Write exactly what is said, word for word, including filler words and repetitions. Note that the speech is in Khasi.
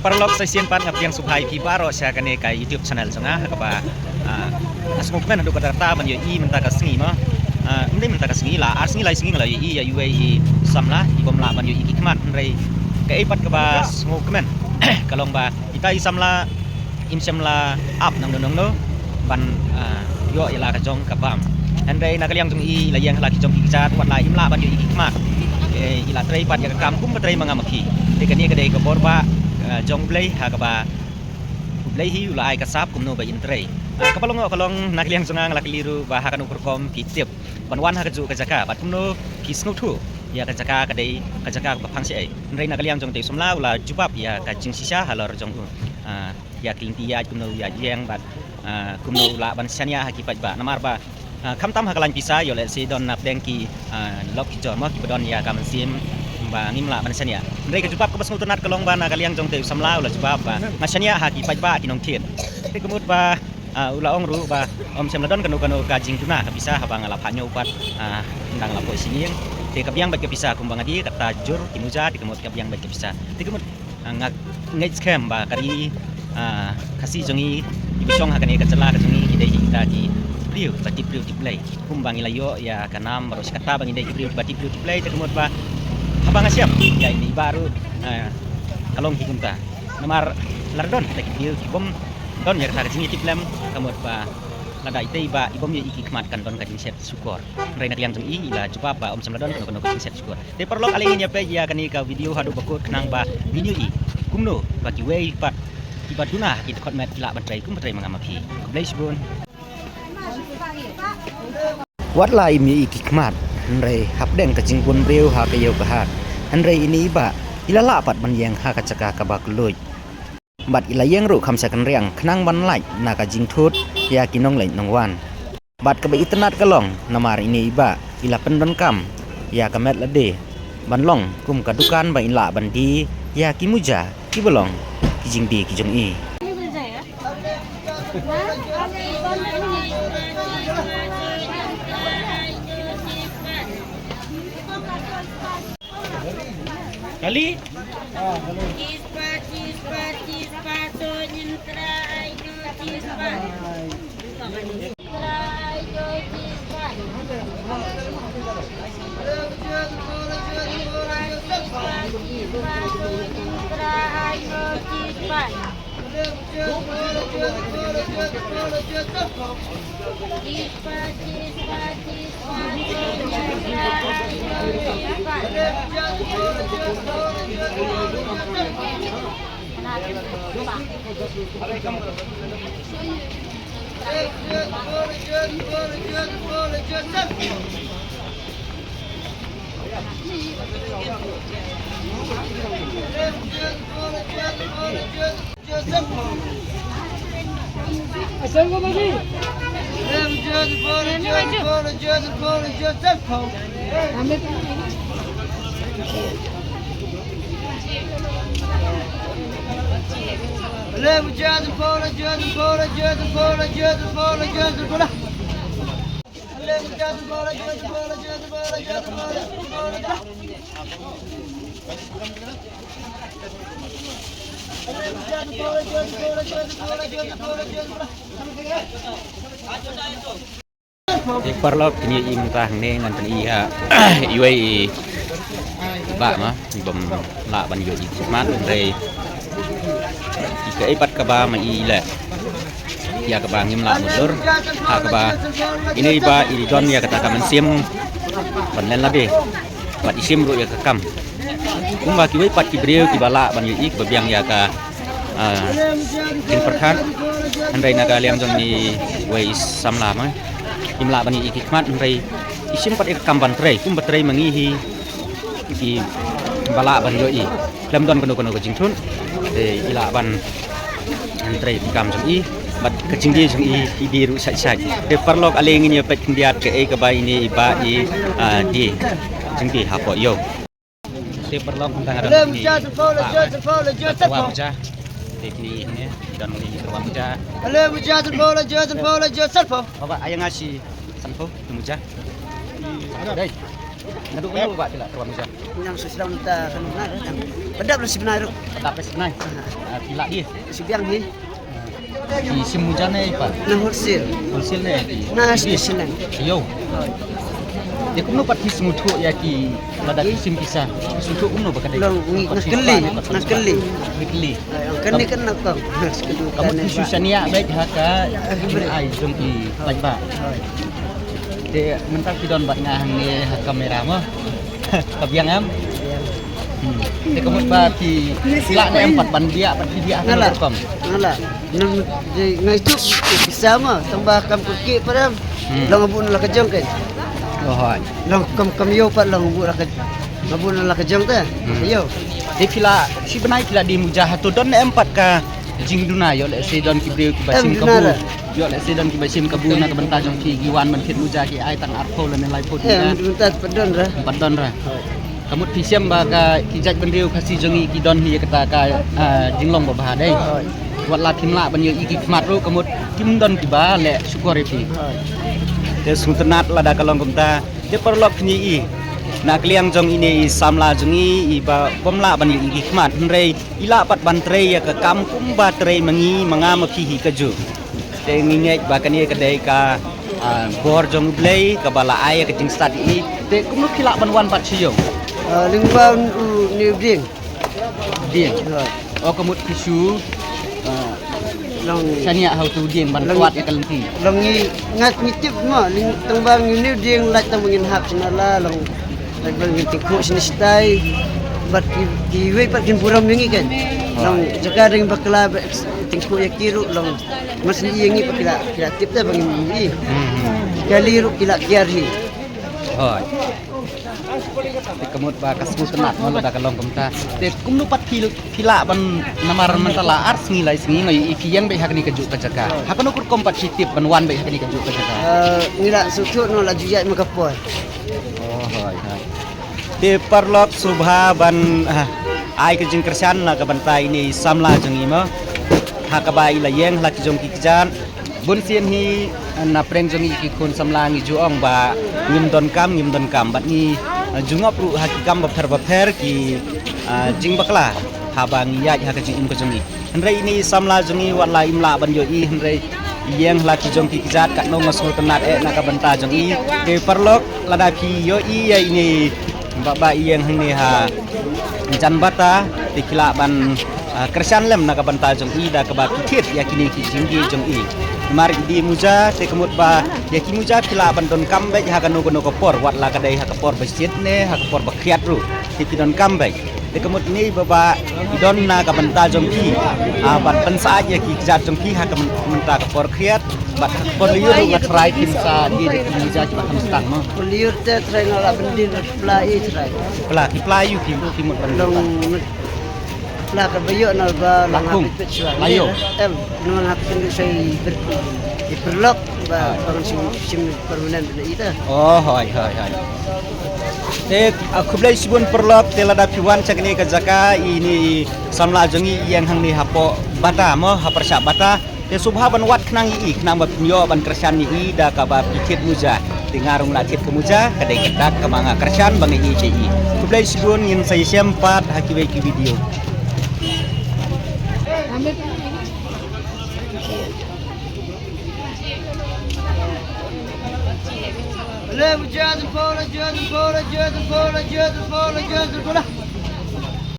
Paralok, sa shisien pat nga pdiang sngewbha ïa phi baroh sha kane ka YouTube channel jong nga, ha kaba, ah, nga sngewkmen haduh katta katta ban ïohi mynta ka sngi mo. Ah, ym dei mynta ka sngi, la ar sngi lai sngi nga la ïohi ïa iwei i samla i bym lah ban ïohi ki khmat, hynrei kaei pat kaba sngewkmen ka long ba ita i samla im shym la ap nangno nangno ban, ah, ïoh ïa la ka jong ka bam. Hynrei na ka liang jong i, i la ïeng ha la ki jong ki kjat, wat la im lah ban ïohi ki khmat, eh, i la trei pat ïa ka kam kumba trei ma nga ma phi. Te kane ka dei ka bor ba, ah, jong U Blei, ha kaba U Blei hi u la ai ka sap kumno ba in trei. Ah, kaba long ka long, na ka liang jong nga nga la kylli ruh ba ha kano ka rukom phi tip ban wan ha kajuh ka jaka bad kumno phi sngewthuh ïa ka jaka ka dei ka jaka kaba phang shaei. Hynrei na ka liang jong te u samla u la jubab ïa ka jingshisha halor jong u, ah, ïa ki lynti ïaid, kumno u ïaid ïeng bad, ah, kumno u lah ban shaniah ha ki paidbah. Namar ba, ah, khamtam ha ka lain pisa, ïoh lehse don na pdeng ki, ah, lok ki jor mo kiba don ïa ka mynsiem ba ngim lah ban shaniah. Hynrei ka jubab kaba sngewtynnat ka long ba na ka liang jong te u samla u la jubab ba nga shaniah ha ki paidbah ki nongthied. Te ka mut ba, ah, u la ong ruh ba ym shym la don kano kano ka jingduna ka pisa haba nga la phah ñiew pat, ah, ynda nga la poi sha ïing. Te ka biang beit ka pisa kumba nga die, kata jur ki muja, te ka mut ka biang beit ka pisa. Te ka mut, ah, nga ngeit skhem ba ka ri, ah, Khasi jong ngi, kiba shong ha kane ka jylla ka jong ngi, ki dei hi kita ki briew ba tip briew tip Blei. Kumba ngi la ïoh ïa ka nam baroh shi katta ba ngi dei ki briew ba tip briew tip Blei, te ka mut ba haba nga shem ïa ine i bah ruh, ah, ka long hi kumta. Namar lada don kita ki briew ki bym don ïa kata ka jingïatiplem, ka mut ba lada ita i bah i bym ïohi ki khmat kan don ka jingshit shukor. Hynrei na ka liang jong i, i la jubab ba ym shym la don kano kano ka jingshit shukor. Te paralok, ale ngin ïa peit ïa kane ka video haduh ba kut khnang ba ngin ïohi kumno ba kiwei pat kiba duna ha ki dkhot met ki lah ban trei kumba trei ma nga ma phi. Khublei shibun. Wat la im ïohi ki khmat, hynrei hapdeng ka jingbun briew ha ka ïew ka hat, hynrei ine i bah i la lah pat ban ïeng ha ka jaka kaba kylluid. Bad i la ïeng ruh kham sha kynriang khnang ban lait na ka jingthut ïa ki nongleit nongwan. Bad kaba itynnat ka long namar ine i bah i la pyndonkam ïa ka met lade ban long kum ka dukan ba in lah ban die ïa ki muja kiba long ki jingdie ki jong i. Kali? Chispa, chispa, chispa, so nyintra ai do chispa. Nyintra ai do chispa. Chispa, chispa, so nyintra ai do chispa. Te paralok, kine i mynta hangne ngan pyni ha iwei i bah ma i bym lah ban ïoh i khmat, hynrei i kaei pat kaba ma i leh ïa kaba ngim lah mutdur, ha kaba ine i bah i don ïa kata ka mynsiem ban len lade bad i shim ruh ïa ka kam. Kumba kiwei pat ki briew kiba lah ban ïohi kiba biang ïa ka, ah, jingpyrkhat, hynrei na ka liang jong iwei i samla ma im lah ban ïohi ki khmat, hynrei i shim pat ïa ka kam ban trei kumba trei ma ngi hi. Kiba lah ban ïohi khlem don kano kano ka jingthut, te i lah ban trei ki kam jong i bad ka jingdie jong i, i die ruh shait shait. Te paralok, ale ngin ïa peit khyndiat kaei kaba ine i bah i, ah, die jingdie hapoh ïew. Te paralok, mynta nga don kine i bah, tyrwa muja. Te kine i hangne don kine i tyrwa muja. Baba, ai nga shi sanphew muja. Dei. Naduh mynno ba phi la through muja? Nang shu sdang mynta ka nang na. Ba dap la shi bnai ruh. Ba dap la shi bnai. Ah, phi la dei? Shu biang hi. Phi shim muja ne pat? Na wholesale. Wholesale ne? Na station. Ïo. Te kumno pat phi sngewthuh ïa ki, lada phi shim ki sa? Sngewthuh kumno ba ka dei? Long ngi na kylli, na kylli. Ngi kylli. Ai, ong kane kan na kong. Ka mut phi shu shaniah beit ha ka ai jong ki paidbah. Te mynta phi don bad nga hangne ha kamera mo. Ka biang em? Hmm. Te ka mut ba phi, phi lah ne em pat ban biah, pat phi biah ha kano ka rukom? Nga lah. Nang dei nga ïathuh pisa mo, tang ba kam kyrkieh pat em. Hmm. Long nga buh na la ka jong kein. Oh, hooid. Long kam, kam ïoh pat long nga buh la ka, nga buh na la ka jong te. Hmm. Ïoh. Te phi la, shi bnai phi la die muja hato don ne em pat ka jingduna, ïoh lehse don ki briew kiba shim kabu. Ïoh lehse don kiba shim kabu na ka bynta jong phi, ki wan ban thied muja ki ai tang arphew lane laiphew tyngka. Em, mynta pat don ra. Pat don ra. Ka mut phi shem ba ka, ki jaitbynriew Khasi jong ngi ki don hi ïa kata ka, ah, jinglong babha dei. Wat la phim lah ban ïohi ki khmat ruh ka mut kim don kiba leh shukor ïa phi. Te sngewtynnat lada ka long kumta. Te paralok phin ïohi na ka liang jong ine i samla jong ngi iba bym lah ban ïohi ki khmat, hynrei i lah pat ban trei ïa ka kam kumba trei ma ngi, ma nga ma phi hi kajuh. Te ngi ngeit ba kane ka dei ka, ah, bor jong U Blei kaba la ai ïa ka jingstad ïa i. Te kumno phi lah ban wan pat sha ïew? Ah, lyngba une u dieng. Dieng. Hooid. Oh, ka mut phi shu, ah, long shaniah ha uto u dieng ban kwat ïa ka lynti. Long ngi, nga ngi tip mo, lyngba une u dieng lait tang ba ngin hap shane la long. Lait ba ngin tyngkhuh shane shatai. Bad ki, kiwei pat kin burom ïa ngi kein. Long jaka dang bakla ba tyngkhuh ïa ki ruh long. Mas ngi ïa ngi pat ki la, ki la tip te ba ngin ïa ngi. Hmm, hmm. Ki kali ruh ki la kiar hi. Hooid. Te ka mut ba ka sngewtynnat mo lada ka long kumta. Te kumno pat phi, phi lah ban namar mynta la ar sngi lai sngi ngi ïohi phi ïeng beit ha kane kajuh ka jaka. Ha kano ka rukom pat phi tip ban wan beit ha kane kajuh ka jaka? Eh, ngi la sngewthuh noh la ju ïaid ma ka por. Oh, hooid, hooid. Te paralok sngewbha ban, ah, ai ka jingkyrshan na ka bynta ine i samla jong ngi mo. Ha kaba i la ïeng ha la ki jong ki kjat. Bun sien hi, ah, na pdeng jong ngi ki khun samla ngi ju ong ba ngim donkam, ngim donkam. Bad ngi, ah, ju ngop ruh ha ki kam bapher bapher ki, ah, jingbakla haba ngi ïaid ha ka jingim ka jong ngi. Hynrei ine i samla jong ngi wat la im lah ban ïohi hynrei i ïeng ha la ki jong ki kjat katno nga sngewtynnat eh na ka bynta jong i. Te paralok lada phi ïohi ïa ine i Bah, bah i ïeng hangne ha jan bata, te ki lah ban, ah, kyrshan lem na ka bynta jong i da kaba phi thied ïa kine ki jingdie jong i. Namar i die muja, te ka mut ba ïa ki muja ki lah ban donkam beit ha kano kano ka por, wat la ka dei ha ka por ba shit ne ha ka por ba khriat ruh, te ki donkam beit. Te ka mut ine i bah, bah i don na ka bynta jong phi, ah, ban pynsah ïa ki kjat jong phi ha ka myn-, mynta ka por khriat, bad ha ka por lyiur ruh nga trai phin sa die da ki muja kiba kham stang mo. Por lyiur te trai nga lah ban die Pla i trai. Pla, ki pla ïu ki, ki mut ban long pla. Pla ka ba ïoh na ba long hapit shuwa. Pla ïoh. Em, nang hapit shuwa i ber-, i paralok ba, ah, ba ngan shim, shim permanent na ita. Oh, hoi, hoi, hoi. Te, ah, khublei shibun paralok, te lada phi wan sha kane ka jaka, ine i samla jong ngi i ïeng hangne hapoh bata mo, ha pyrshah bata. Te sngewbha ban wad khnang ïa i, khnang ba phin ïoh ban kyrshan ïa i da kaba phi thied muja. Te nga ruh nga la thied ka muja, ka dei ka dak kaba nga kyrshan ba nga ïeit ïa i. Khublei shibun, ngin sa ïashem pat ha kiwei ki video.